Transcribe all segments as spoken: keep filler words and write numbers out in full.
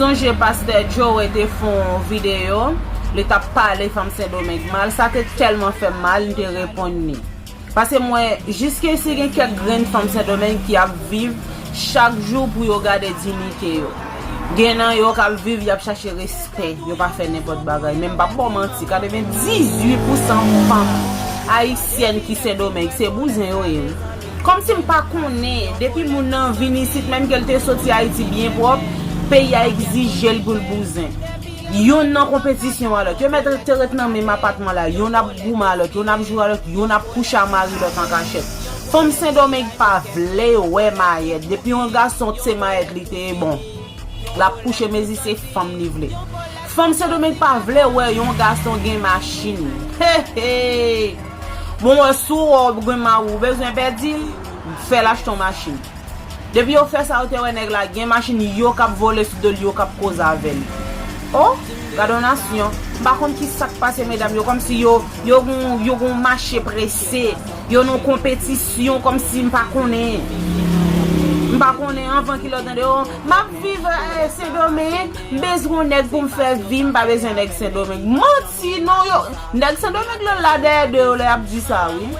Sonje pastè Joe te fè yon videyo, li t ap pale fanm Sendomeng mal, sa te tèlman fè m mal, m te reponn li. Paske m wè, jiskesi gen kèk grenn fanm Sendomeng ki ap viv chak jou pou yo gade diyite yo. Gen nan yo k ap viv, y ap chache respè, yo pa fè nenpòt bagay. Men m p ap ba w manti, katrevendizuit pousan fanm ayisyèn ki Sendomeng, se bouzen yo ye, wi. Kòmsi m pa konnen, depi moun nan vin isit, menm ke l te soti Ayiti byen pwòp, peyi a egzije l pou l bouzen. Yonn nan konpetisyon a lòt. Yo mèt te ret nan menm apatman la. Yonn ap goumen a lòt, yonn ap joure a lòt, yonn ap kouche a mari lòt an kachèt. Fanm Sendomeng pa vle wè mayèt. Depi yon gason se mayèt li te bon, l ap kouche mezi se fanm li vle. Fanm Sendomeng pa vle wè yon gason gen machin. He, he! Bon, wè, si w wè w gen mari, ou bezwen pèdi l, fè l achte yon machin. Depi yo fè sa, yo te wè nèg la gen machin, yo k ap vole sou do l, yo k ap koze avè l. O, gade yon nasyon. M pa konn ki sa k pase medam yo, kòmsi yo, yo gon, yo gon mache prese, yo nan konpetisyon, kòmsi m pa konnen. M pa konnen anvan ki lè w tande yo, m ap viv, eh, Sendomeng, m bezwen yon nèg pou m fè vi, m pa bezwen nèg Sendomeng. Manti, non, yo, nèg Sendomeng lan la dèyè de yo lè y ap di sa, wi.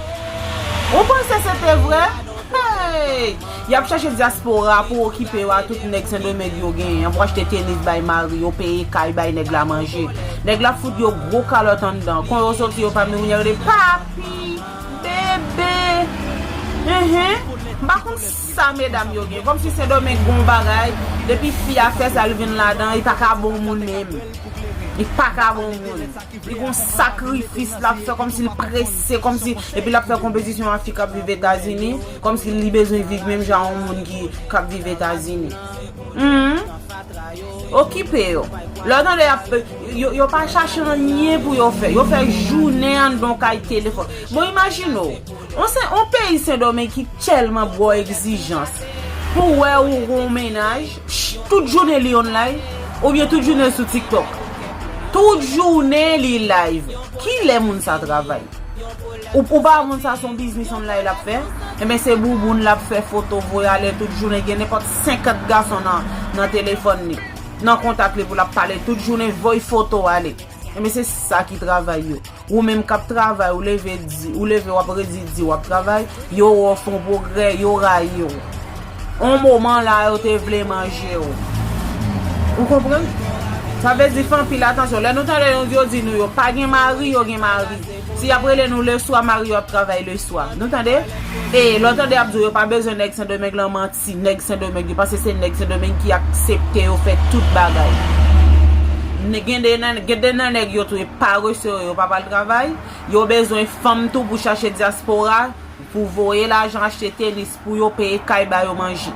Ou panse se te vre? Hey! Y ap chache dyaspora pou okipe yo a tout nèg Sendomeng yo genyen an, pou achte tenis bay mari yo, peye kay, bay nèg la manje. Nèg la fout yo gwo kalòt anndan. Kon yo soti yo pa vle kounye a yo de papi, bebe. Enhen. M pa konn sa medam yo gen. Kòmsi Sendomeng gon bagay, depi fi a fè sa, l vin ladan, li pa ka bon moun menm. Li pa ka bon moun. Li gon sakrifis l ap fè, kòmsi l prese, kòmsi, epi l ap fè konpetisyon a fi k ap viv Etazini, kòmsi li bezwen viv menm jan yon moun ki, k ap viv Etazini. Hmm. Okipe yo. Lè w tande y ap, yo, yo pa chache anyen pou yo fè. Yo fè jounen anndan yon kay telefòn. Bon, imajine w. On se, on peyi Sendomeng ki tèlman ba w egzijans. Pou wè ou gon mennaj, ch-, tout jounen li online, oubyen tout jounen sou TikTok. Tout jounen li live. Kilè moun sa travay? Ou, ou pa moun sa se yon biznis online l ap fè? Enben se bouboun l ap fè, foto voye ale tout jounen, gen nenpòt senkant gason nan, nan telefòn li, nan kontak li pou l ap pale tout jounen, voye foto ale. Enben se sa ki travay yo. Ou menm k ap travay, ou leve di, ou leve w ap redi di w ap travay, yo wè w fè yon pwogrè, yo rayi w. On moman la, yo te vle manje w. Ou konprann? Sa vle di fè anpil atansyon. Lè nou tande yo, yo di nou yo pa gen mari, yo gen mari. Si y ap rele nou leswa, mari yo ap travay leswa. Nou tande? E lè w tande y ap di w yo pa bezwen nèg Sendomeng lan, manti, nèg Sendomeng, yo panse se nèg Sendomeng ki aksepte yo fè tout bagay. Ne-, gen de nan, gen de nan nèg yo tou e parese yo, yo pa pral travay. Yo bezwen fanm tou pou chache dyaspora, pou voye lajan achte tenis pou yo, peye kay ba yo manje.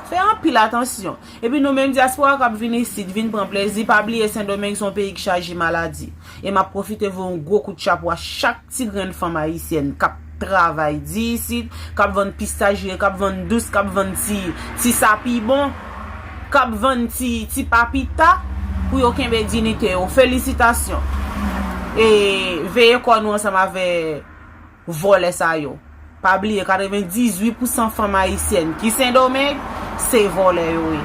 Fè anpil atansyon. Epi nou menm dyaspora k ap vin isit, vin pran plezi, pa bliye Sendomeng se yon peyi ki chaje maladi. E m ap pwofite voye yon gwo kout chapo a chak ti grenn fanm ayisyèn k ap travay di isit, k ap vann pistaj vre, k ap vann dous, k ap vann ti, ti sapibon, k ap vann ti, ti papita, pou yo kenbe diyite yo. Felisitasyon. E veye kò nou ansanm avè vòlè sa yo. Pa bliye, katrevendizuit pousan fanm ayisyèn ki Sendomeng, se vòlè yo ye.